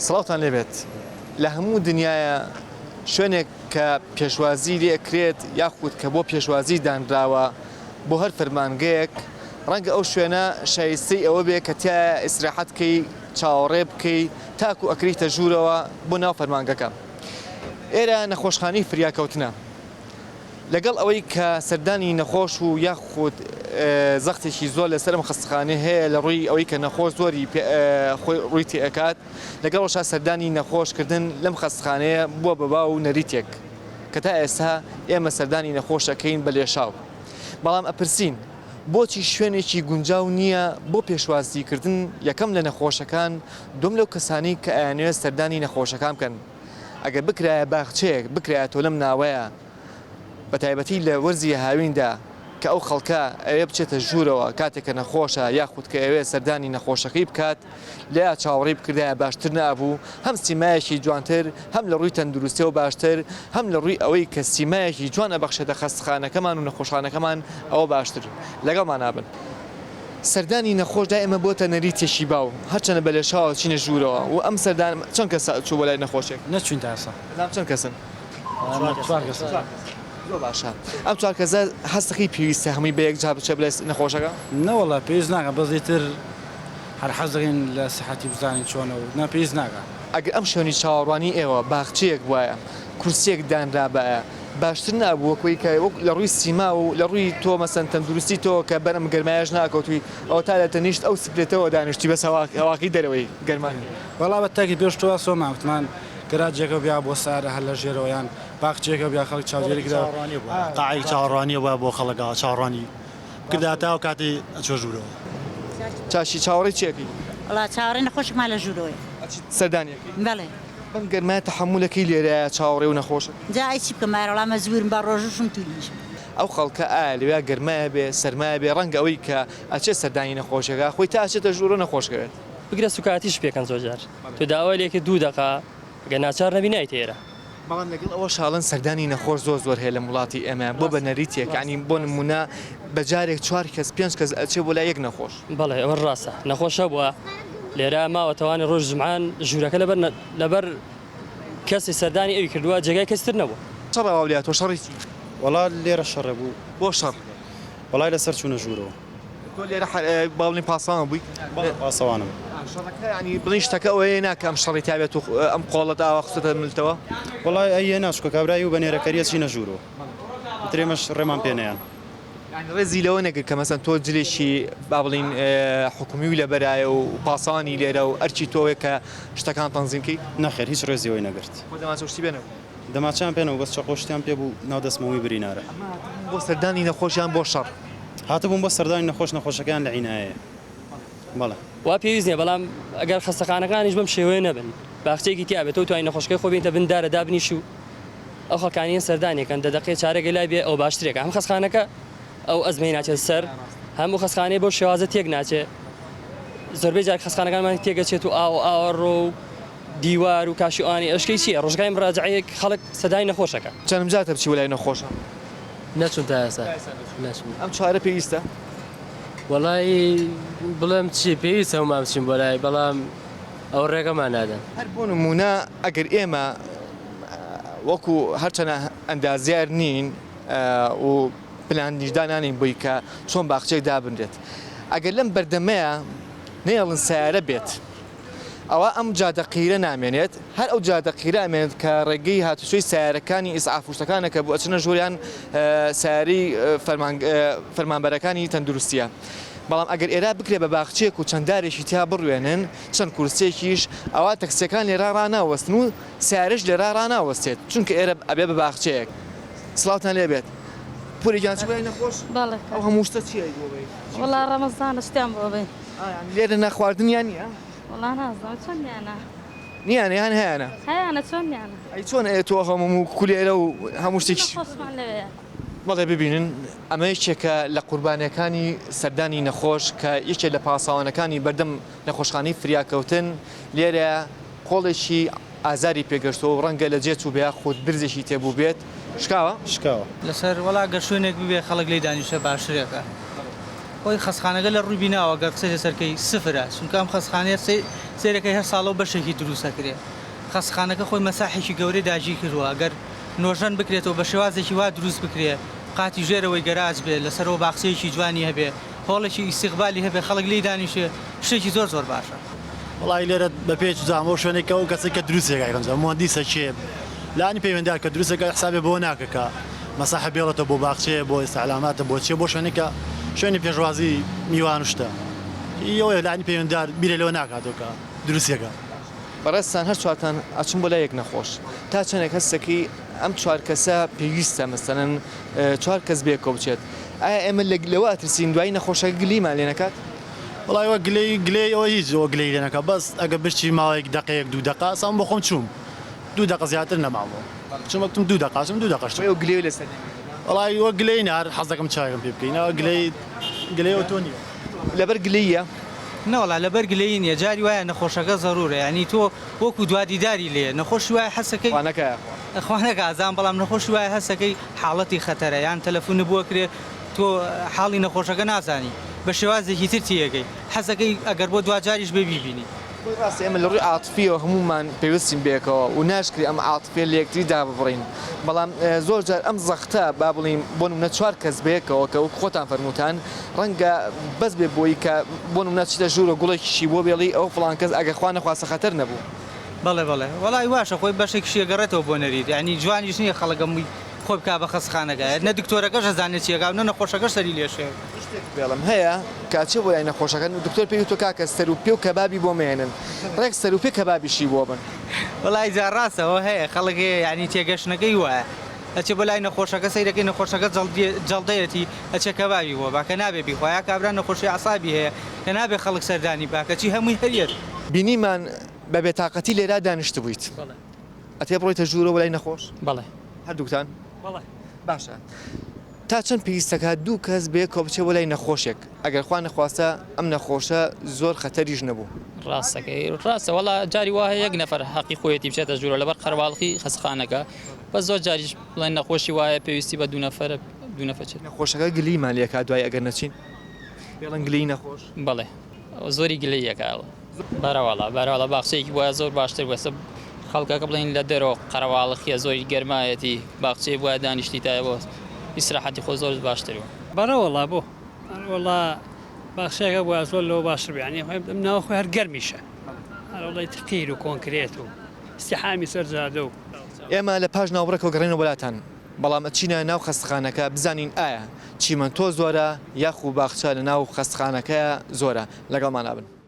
سڵاوتان لێبێت لە هەموو دنیاە شوێنێک کە پێشوازی لێ ئەکرێت یاخود کە بۆ پێشوازی دانراوە بۆ هەر فەرمانگەیەک ڕەنگە ئەو شوێنە شایستەی ئەوە بێ کە تیایا ئیسراحەت کەی چاوەڕێ بکەی تاکو ئەکریتە ژوورەوە بۆ ناو فەرمانگەکە ئێرە نەخۆشخانەی فریاکەوتنە لەگەڵ ئەوەی کە سەردانی نەخۆش و یاخود زەختێکی زۆر لەسەر ئەم خەستەخانەیە هەیە لە ڕووی ئەوەی کە نەخۆش زۆری خۆی ڕووی تێئەکات لەگەڵ ئەوشا سەردانی نەخۆش کردن لەم خەستەخانەیە بووە بە باو و نەریتێک کە تا ئێستا ئێمە سەردانی نەخۆش ئەکەین بە لێشاو بەڵام ئەپرسین بۆچی شوێنێکی گونجاو نییە بۆ پێشوازی کردن یەکەم لە نەخۆشەکان دووەم لەو کەسانەی کە ئەیانەوێت سەردانی نەخۆشەکان بکەن ئەگەر بکرایە باخچەیەک بکرایەتەوە لەم ناوەیە بە تایبەتی لە وەرزی هاویندا کە ئەو خەڵکە ئەوێ بچێتە ژوورەوە کاتێک کە نەخۆشە یاخود کە ئەوێ سەردانی نەخۆشەکەی بکات لێیا چاوەڕێی بکردایە باشتر نەئەبوو هەم سیمایەکی جوانتر هەم لە ڕووی تەندروستیەوە باشتر هەم لە ڕووی ئەوەی کە سیمایەکی جوان ئەبەخشێتە خەستخانەکەمان و نەخۆشخانەکەمان ئەوە باشتر لەگەڵمان نابن. سەردانی نەخۆش لای ئێمە بۆتە نەریتێکی باو، هەرچەندە بە لێشاوە چینە ژوورەوە و ئەم سەردان چەند کەس چوو بۆ لای نەخۆشێک؟ نەچووین تا ئێستا. ئەزانم چەند کەسن؟ چوار کەسن. زۆر باشە ئەم چوار کەسە هەست دەکەی پێویستە هەمووی بە یەکجار بچێ بۆ لای نەخۆشەکە؟ نەوەڵا پێویست ناکا بەس ئیتر هەر حەز دەکەین لە سیحەتی بزانین چۆنە و نا پێویست ناکا. ئەگەر ئەم شوێنی چاوەڕوانی ئێوە باخچەیەک بوایە، کورسییەک دانرابایە باشتر نابوو وەک وەی کە وەک لە ڕووی سیما و لە ڕووی تۆ مەسەن تەندروستی تۆ کە بەر ئەم گەرمایەش ناکەوتووی ئەوەتا لە تەنیشت ئەو سپلێتەوە دانیشتووی بەس هەوا هەواکەی دەرەوەی گەرما نییە. وەڵا بە تاکی پێش تۆ سۆمان وتمان گەراجێکە بیا بۆ سارە هەر لە ژێرەوە یان باخچەیەکە بیا خەڵک چاودێری کرا. قاعەیەکی چاوەڕوانیە بوایە بۆ خەڵک چاوەڕوانی بکردایە تا ئەو کاتەی ئەچوە ژوورەوە. چاشی چاوەڕێی چی ئەکەی؟ وەڵا چاوەڕێی نەخۆشێکمان لە ژوورەوەیە. ئەچیت سەردانی ئەکەی؟ بەڵێ. بەم گەرمایە تەحەمولەکەی لێرەیە چاوەڕێ و نەخۆشە؟ جا ئەی چی بکەم ئارەوەڵا مەجبوورم بە ڕۆژووشم توونیشم. ئەو خەڵکە ئایا لەویا گەرمایە بێ سەرمایە بێ ڕەنگە ئەوەی کە ئەچێت سەردانی نەخۆشەکە خۆی تا ئەچێتە ژوورەوە نەخۆش کەوێت. بگرە سوکایەتیش پێکەن زۆر جار تۆ داوای لێکرد دوو دەقە گەر ناچار نەبی نایتە ئێرە. بەڵام لەگەڵ ئەوەش ئەڵێن سەردانی نەخۆش زۆر زۆر هەیە لەم وڵاتی ئێمە بۆ بە نەریتێک یانی بۆ نمونە بە جارێک چوار کەس پێنج کەس ئەچێ بۆ لای یەک نەخۆش. بەڵێ ئەوە ڕاستە نەخۆش هەبووە لێرە ماوەتەوانی ڕۆژ جومعان ژوورەکە لەبەر لەبەر کەسی سەردانی ئەوی کردووە جێگای کەس تر نەبووە. شەڕ ئاوا لێ هاتووە شەڕی چی؟ وەڵا لێرە شەڕێ بوو. بۆ شەڕ؟ وەڵای لەسەر چوونە ژوورەوە. تۆ لێرە با بڵێین پاسەوان بووی؟ بەڵێ پاسەوانم. شەڕەکە یانی بڵێین شتەکە ئەوەیە نا کە ئەم شەڕی تابێت و ئەم قۆڵەت ئاوا خستۆتە ملتەوە؟ وەڵای ئەیە نا چونکە کابرای و بە نێرەکەریە چینە ژوورەوە ئیتر ئێمەش ڕێمان پێ نەیان. یانی ڕێزی لەوە نەگرت کە مەسەن تۆ جلێکی با بڵێین حکومی و لەبەرایە و پاسەوانی لێرە و ئەرکی تۆیە کە شتەکان تەنزیم کەی؟ نەخێر هیچ ڕێزی ئەوەی نەگرت. خۆ دەمانچە و شتی پێ نەبوو؟ دەماچەیان پێ نەبوو بەس چەقۆ شتیان پێ بوو ناو دەستمەوەی برینارە. ئەمە هاتبوون بۆ سەردانی نەخۆش یان بۆ شەڕ؟ هاتبوون بۆ سەردانی نەخۆش نەخۆشەکەیان لە عینایەیە بەڵێ. وا پێویست نیە بەڵام ئەگەر خەستەخانەکانیش بەم شێوەیە نەبن باخچەیەکی تیا بێت تۆ توانی نەخۆشەکەی خۆ بینتە بن دارە دابنیشی و ئەو خەڵکانیە سەردانی کەن دە دەقەیە چارەگە لای بێ ئەو باشترێکە هەم خەستخانەکە ئەو ئەزمەی ناچێت سەر هەموو خەستخانەیە بەو شێوازە تێک ناچێ زۆربەی جار خەستخانەکانمان تێگەچێت و ئاو ئاوەڕۆ و دیوار و کاشی ئەوانی ئەشکەی چیە ڕۆژگای مڕاجعەیەک خەڵک سەدای نەخۆشەکە. چەنم جارتە بچی بۆ لای نەخۆشە؟ نەچوم تا ئێستا نەچوم. ئەم چارە پێویستە؟ وەڵایی بڵێم چی پێویستە هەموومان بچین بۆ لای بەڵام ئەو ڕێگەمان نادەن. هەر بۆ نموونە ئەگەر ئێمە وەکو هەرچەنە ئەندازیار نین و پلانیش دانانین بۆی کە چۆن باخچەیەک دابنرێت ئەگەر لەم بەردەمەیە نەیەڵن سەیارە بێت ئەوا ئەم جادە قیرە نامێنێت، هەر ئەو جادە قیرە ئەمێنێت کە ڕێگەی هاتوچۆی سەیارەکانی ئیسعاف و شتەکانە کە بۆ ئەچنە ژووریان سەیارەی فەرمانبەرەکانی تەندروستیە. بەڵام ئەگەر ئێرا بکرێ بە باخچەیەک و چەند دارێکی تیا بڕوێنن، چەند کورسیەکیش، ئەوا تەکسیەکان لێرا ڕاناوەستن و سەیارەش لێرا ڕاناوەستێت، چونکە ئێرە ئەبێ بە باخچەیەک. سڵاوتان لێ بێت. پوری گیان چ بۆ نەخۆش؟ بەڵێ. ئەو هەموو شتە چیە بۆ بەی؟ وەڵا ڕەمەزانە شتیان بۆ بەین. لێرە نەخواردنیان نییە؟ وەڵا نازانم چۆن نیانە. نیانە یان هەیانە؟ هەیانە چۆن نیانە. ئەی چۆن ئێ تۆ هەموو کولێرە و هەموو شتێکی نەخۆشمان لەوێیە. بەڵێ ببینن ئەمە یەکێکە لە قوربانیەکانی سەردانی نەخۆش کە یەکێ لە پاسەوانەکانی بەردەم نەخۆشخانەی فریاکەوتن لێرە قۆڵێکی ئازاری پێگەشتووە و ڕەنگە لە جێ چووبێ یاخود درزێکی تێبووبێت شکاوە؟ شکاوە. لەسەر وەڵا گەر شوێنێک ببێ خەڵک لێی دانیشێ باشترێکە. خۆی خەستخانەکە لە ڕووی بیناوە گەر قسەی لەسەر کەی سفرە چونکە ئەم خەستخانەیە سەیرەکەی هەر ساڵەو بەشێکی دروست ئەکرێ خەستخانەکە خۆی مەساحێکی گەورەی داگیر کردووە گەر نۆژەن بکرێتەوە بە شێوازێکی وا دروست بکرێ قاتی ژێرەوەی گەراج بێ لەسەرەوە باخچەیەکی جوانی هەبێ هۆڵێکی ئیستیقبالی هەبێ خەڵک لێی دانیشێ شتێکی زۆر زۆر باشە. وەڵایی لێرە بە پێی چزانم ئەو شوێنەی کە ئەو کەسەی کە دروستی ئەکا یەکەم جار موهەندیسە کێ لانی پەیوەندیار کە دروست ئەکا حسابێ بۆ ناکە کە مەساحە بێڵێتەوە بۆ باخچەیە بۆ ئیستعلاماتە بۆ چیە بۆ شوێنێک کە شوێنی پێشوازی میوان و شتە ئی ئەوەیە لانی پەیوەندیار بیرێ لەوە ناکاتەوە کە دروستی ئەکا. بەڕێزتان هەر چوارتان ئەچن بۆ لای یەک نەخۆش تا چەنێک هەستەکەی ئەم چوار کەسە پێویستە مەسەلەن چوار کەس بەیەکەوە بچێت ئایا ئێمە لەوە ئەترسین دوایی نەخۆشەکە گلیمان لێ نەکات؟ وەڵای وە گلەی گلەی ئەوە هیچ ئەوە گلەی لێ نەکا بەس ئەگەر بچی ماوەیەک دەقەیەک دوو دەقە ئەسا من بۆ خۆم چووم دوو دەقە زیاتر نەمامەوە چووم وەکتم دوو دەقە چووم دوو دەقەش ئەو گلەی لەسەر نەمێنێ وەڵای وە گلەی نا هەر حەز دەکەم چاوێکم پێ بکەی نا گلەی گلەی ئەوتۆ نییە. لەبەر گلەییە؟ نەوەڵا لەبەر گلەیی نییە جاری وایە نەخۆشەکە زەرورە یانی تۆ وەکو دوا دیداری لێیە نەخۆشی وایە حەسەکەی خوا نەکا یاخوا. خوا نەکا ئەزانم بەڵام نەخۆشی وایە هەسەکەی حاڵەتی خەتەرە یان تەلەفونت بۆ ئەکرێ تۆ حاڵی نەخۆشەکە نازانی بە شێوازێکی تر تێیەگەی حەزەکەی ئەگەر بۆ دواجاریش بێ بیبینی. خۆی ڕاستە ئێمە لە ڕووی عاتفیەوە هەموومان پەیوەستین بەیەکەوە و ناشکرێ ئەم عاتفیە لە یەکتری داببڕین بەڵام زۆر جار ئەم زەختە با بڵێین بۆ نمونە چوار کەس بەیەکەوە کە وەک خۆتان فەرمووتان ڕەنگە بەس بێ بۆی کە بۆ نمونە چیتە ژوورە گوڵێکیشی بۆ بێڵی ئەو فڵان کەس ئەگەر خوا نەخواستە خەتەر نەبوو. بەڵێ بەڵێ وەڵای واشە خۆی بەشێکیشی ئەگەڕێتەوە بۆ نەریت یانی جوانیش نیە خەڵک هەمووی خۆی بکا بە خەستخانەکە نە دکتۆرەکەش ئەزانێ چی ئەکا و نە نەخۆشەکەش سەری لێ شێوێ. شتێک بێڵم هەیە کە ئەچێ بۆ لای نەخۆشەکە دکتۆر پێی وتوە کاکە سەر و پێ و کەبابی بۆ مەیەنن ڕێک سەر و پێ کەبابیشی بۆ بن. وەڵای جا ڕاستە ئەوە هەیە خەڵک هەیە یانی تێگەشتنەکەی وایە ئەچێ بۆ لای نەخۆشەکە سەیرەکەی نەخۆشەکە جەڵدەیەتی ئەچێ کەبابی بۆ با کە نابێ بیخوا یا کابرا نەخۆشی ئەعسابی هەیە کە نابێ خەڵک سەردانی با کەچی هەمووی هەریەت. بینیمان بە بێتاقەتی لێرا دانیشتبوویت. ئەتێ بڕۆیتە ژوورەوە بۆ لای نەخۆش؟ بەڵێ. هەردووکتان؟ بەڵێ. باشە تا چەند پێویستەکات دوو کەس بەیەکەوە بچێ بۆ لای نەخۆشێک ئەگەر خوا نەخواستە ئەم نەخۆشە زۆر خەتەریش نەبوو؟ ڕاستەکەی ڕاستە وەڵا جاری وا هەیە یەک نەفەر هەقی خۆیەتی بچێتە ژوورەوە لەبەر قەرەباڵخی خەستەخانەکە بەس زۆر جاریش بڵێن نەخۆشی وایە پێویستی بە دوو نەفەرە دوو نەفەر چێت. نەخۆشەکە گلیمان لێکا دوای ئەگەر نەچین پێڵێن گلەی نەخۆش؟ بەڵێ زۆری گلەی ئەکا. بەرەوەڵا بەرەوەڵا باخچەیەکی بوایە زۆر باشتر بوو ئێستا خەڵکەکە بڵێن لە دەرەوە قەرەواڵخیە زۆری گەرمایەتی باخچەیە بوایە دانیشتی تایە بۆ ئیسراحەتی خۆ زۆر باشتر بوو. بەرەوەڵا بۆ وەڵا باخچەیەکە بوایە زۆر لەوە باشتر بوو یانی ئەم ناوە خۆی هەر گەرمیشە هەر وەڵای قیر و کۆنکرێت و ئیزدیحامی سەر جادە و. ئێمە لە پاش ناوبڕێکەوە گەڕێینەوە بۆ لاتان، بەڵام ئەچینە ناو خەستخانەکە بزانین ئایا چیمەنتۆ زۆرە یاخو باخچە لە ناو خەستخانەکەیا زۆرە، لەگەڵمانا بن.